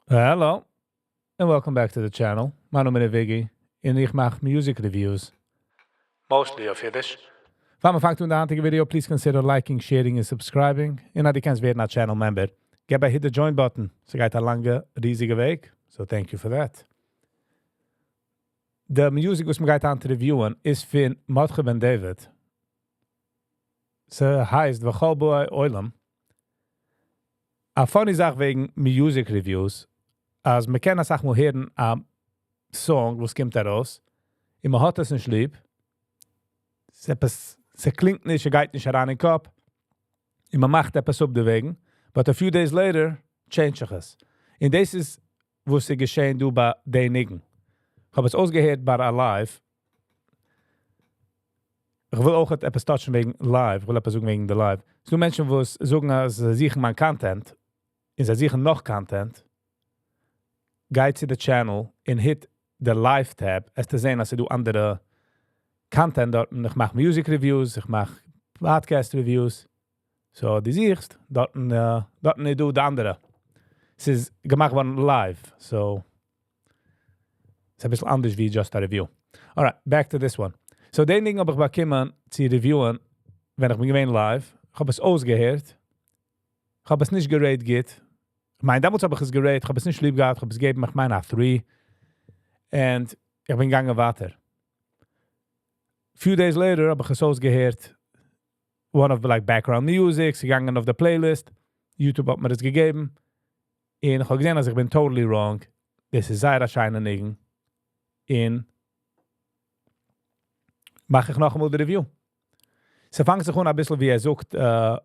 Hello, and welcome back to the channel. מיין נאמען איז Viggy, און איך מאך music reviews. Mostly אויף אידיש. פאר מיר פאנגט אן די היינטיגע video, please consider liking, sharing and subscribing. און אז דו קענסט ווערן א channel member, געב א hit the join button. ס'גייט א לאנגע, ריזיגע וועג. So thank you for that. די music וואס מ'גייט היינט review ען איז פון Mordechai Ben David. ס'הייסט וכל באי עולם. א funny זאך וועגן music reviews, אז מ'קען אסאך מאל הערן א song וואס קומט ארויס, און מ'האט עס נישט ליב. ס'קלינגט נישט, ס'גייט נישט אריין אין קאפ. און מ'מאכט עפעס אפ דערוועגן. But a few days later, change זיך עס. און דאס איז וואס איז געשען דא ביי די ניגון. איך האב עס אויסגעהערט ביי א live. איך וויל אויך עפעס touch ן וועגן live. איך וויל עפעס זאגן וועגן די live. ס'דא מענטשן וואס זאגן אז זיי זוכן מיין content, און זיי זוכן נאך content, גיי צו די channel און hit the live tab, וועסטו זען, אז ס'דא אנדערע content דארט. איך מאך music reviews, איך מאך podcast reviews. So, דו זוכסט, דארט איז דא די אנדערע. ס'איז געמאכט געווארן live, so ס'איז א ביסל אנדערש ווי just a review. Alright, back to this one. So, די ניגון האב איך באקומען צו review ען, ווען איך בין געווען live. איך האב עס אויסגעהערט. איך האב עס נישט גע rate גוט. איך מיין, דעמאלטס האב איך עס גע rate, איך האב עס נישט ליב געהאט, איך האב עס געגעבן, איך מיין, א 3. און איך בין געגאנגען ווייטער. Few days later האב איך עס אויסגעהערט. One of the like background music, ס'איז געגאנגען אויף די playlist. YouTube האט מיר עס געגעבן. און איך האב געזען, אז איך בין totally wrong. דאס איז זייער א שיינע ניגון. און מאך איך נאכאמאל די review. ס'פאנגט זיך אן א ביסל ווי ער זאגט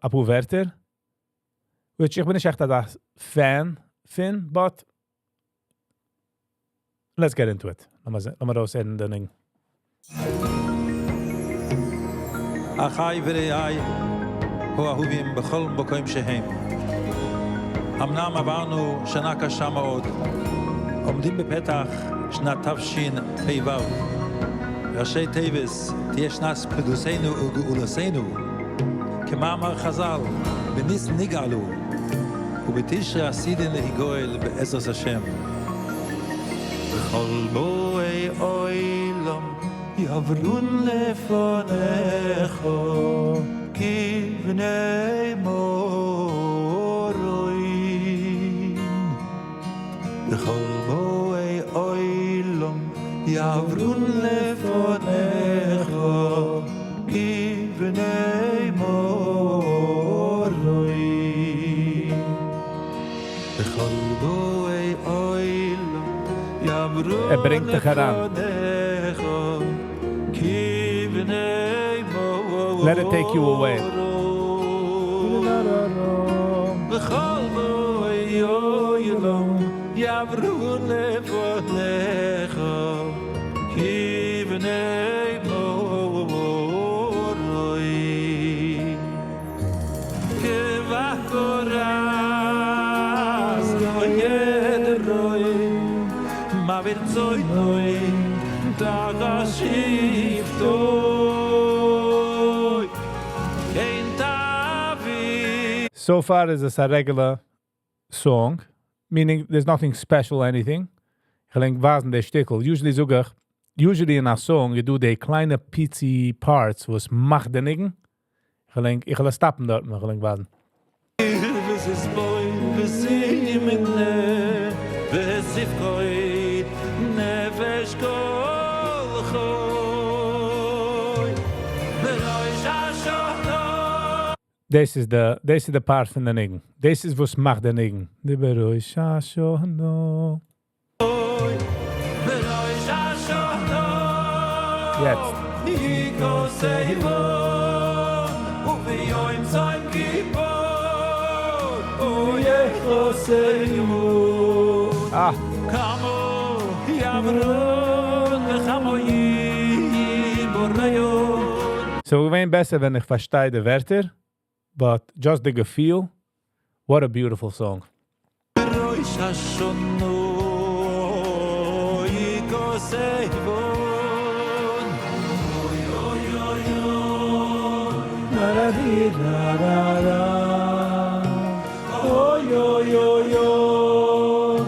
א פאר ווערטער. Which איך בין נישט עכט א fan פון, but let's get into it. לאמיר אויסהערן די ניגון. אחי ורעי האהובים בכל מקום שהם. אמנם עברנו שנה קשה מאוד, עומדים בפתח שנת תשפ"ו. ראשי תיבות תהיה שנת פדותינו וגאולתנו, כמאמר חזל, בניסן נגאלו, ובתשרי עתידין להיגואל בעזרת השם. וכל באי עולם יעברון לפניך כבני מרון. וכל באי עולם יעברון לפניך כבני מרון. וכל באי עולם יעברון ער ברענגט דיך אריין. לפניך כבני Let it take you away. וכל באי עולם יעברון לפניך כבני מרון. כבקרת עדרו מעביר צאנו תחת שבטו כן תביא So far is this a regular song, meaning there's nothing special or anything. איך געדענק ווייזן די שטיקל. Usually זאג איך, usually אין א song, איז דא די קליינע פיצי parts, וואס מאכט די ניגון. איך געדענק, איך וועל stop ן דארט, איך געדענק ווייזן. וססבוי וסימנה וספקוי נפש כל חי בראש השנה. דאס איז די part פון די ניגון. דאס איז וואס מאכט די ניגון. די בראש השנה. בראש השנה. יעצט. יכתבון וביום צום כיפור יכתבון. Ah. כמה יעברון וכמה יבוריון. So געווען בעסער, ווען איך פארשטיי די ווערטער, but just the געפיל, what a beautiful song. בראש השנה יכתבון. אוי אוי אוי אוי לה די לה לה לה אוי אוי אוי אוי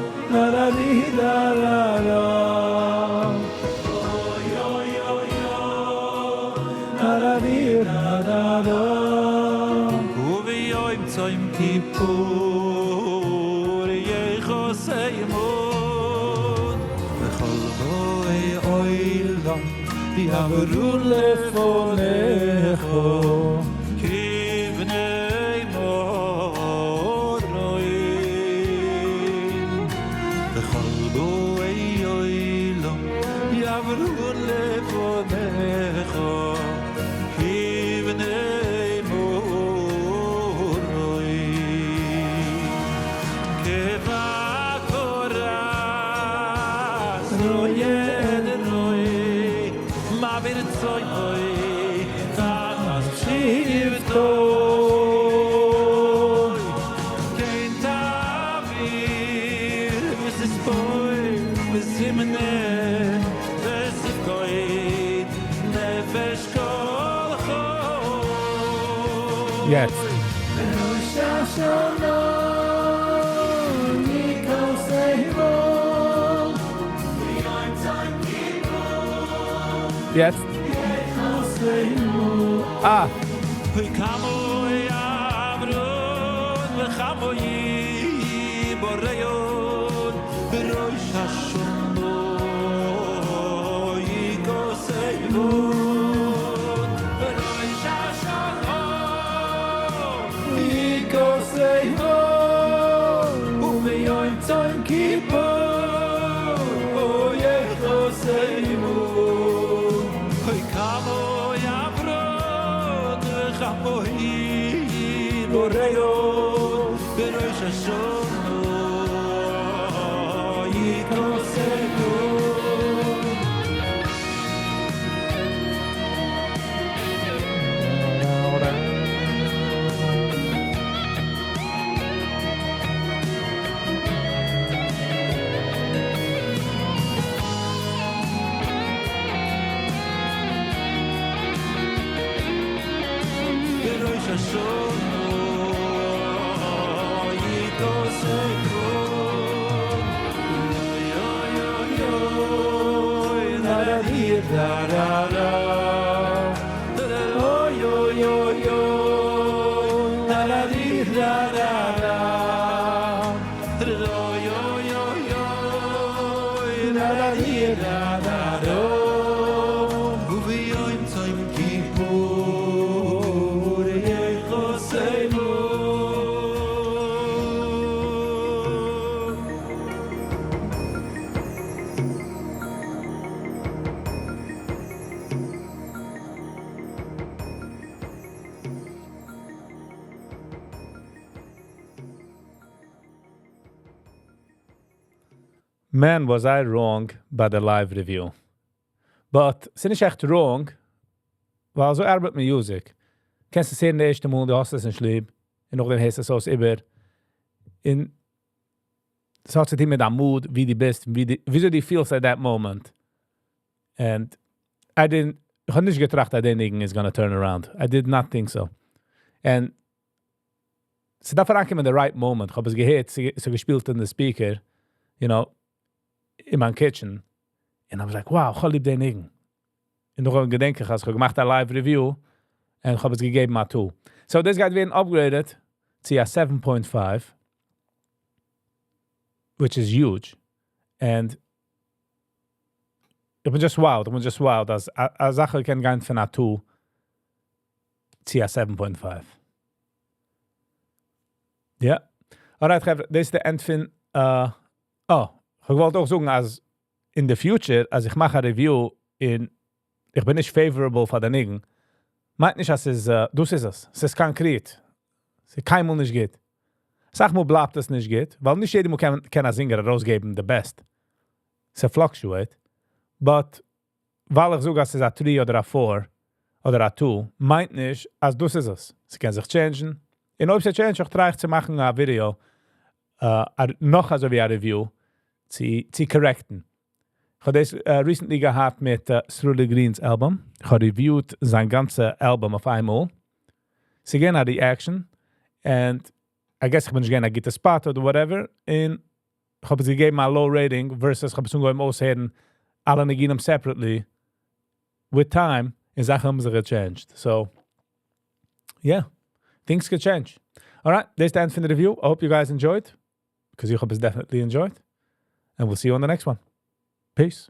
יעברו לפניך כבני מרועים וכל באי עולם יעברו לפניך כבני מרועים כבקורת רועה רועה מעביר צאנו תחת שבטו כן תעביר ותספור ותמנה ותפקוד נפש כל חי. יעצט. בראש השנה יכתבון וביום צום כיפור יעצט. יכתבון. אה. כמה יעברון וכמה יבוריון בראש השנה יכתבון בראש השנה יכתבון וביום צום כיפור יכתבון. כמה יעברון וכמה יבוריון בראש השנה יכתבון. בראש השנה יכתבון. אוי אוי אוי אוי לה לה לה לה לה אוי אוי אוי אוי לה לה לה לה לה אוי אוי אוי אוי לה לה לה לה לה וביום צום כיפור יכתבון. Man, was I wrong by the live review. But ס'איז נישט עכט wrong, ווייל אזוי ארבעט music. קענסט עס הערן די ערשטע מאל, דו האסט עס נישט ליב, און נאכדעם הערסטו עס אויס איבער. און עס האט צו טון מיט דיין mood, ווי דו ביסט, וויאזוי דו feelst at that moment. And I didn't, איך האב נישט געטראכט, אז דער ניגון is gonna turn around. I did not think so. And ס'דארף אריינקומען the right moment. איך האב עס געהערט, ס'איז געשפילט אין the speaker אין מיין kitchen. And I was like, wow, איך האב ליב דעם ניגון. און נאך געדענק איך, אז איך האב געמאכט א live review, און איך האב עס געגעבן א 2. So this גייט ווערן upgraded צו א 7.5, which is huge. And איך בין just wild, איך בין just wild, אז א זאך קען גיין פון א 2 צו א 7.5. Yeah. Alright, חברה, דאס איז די end פון, oh, איך וואלט אויך זאגן, אז in the future, אז איך מאך א review און איך בין נישט favorable פאר די ניגון, מיינט נישט, אז ס'איז, דאס איז עס. ס'איז concrete. ס'איז קיינמאל נישט גוט. זאג מאל בלייבט עס נישט גוט, ווייל נישט יעדער מאל קען א singer ארויסגעבן the best. ס'fluctuate. But ווייל איך זאג, אז ס'איז א 3 אדער א 4 אדער א 2, מיינט נישט, אז דאס איז עס. ס'קען זיך change'ן. און אויב ס'change, איך try איך צו מאכן א video, נאך אזוי ווי א review, צו correct'ן. איך האב דאס recently געהאט מיט Sruli Green's album. איך האב reviewed זיין גאנצע album אויף איינמאל. ס'איז געווען א reaction, and I guess איך בין נישט געווען אין א גוטע spot אדער whatever, און איך האב עס געגעבן א low rating versus איך האב עס אנגעהויבן אויסהערן אלע ניגונים separately with time, און זאכן האבן זיך gechanged. So, yeah, things could change. Alright, this is the end for the review. I hope you guys enjoyed, because איך האב עס definitely enjoyed. And we'll see you on the next one. Peace.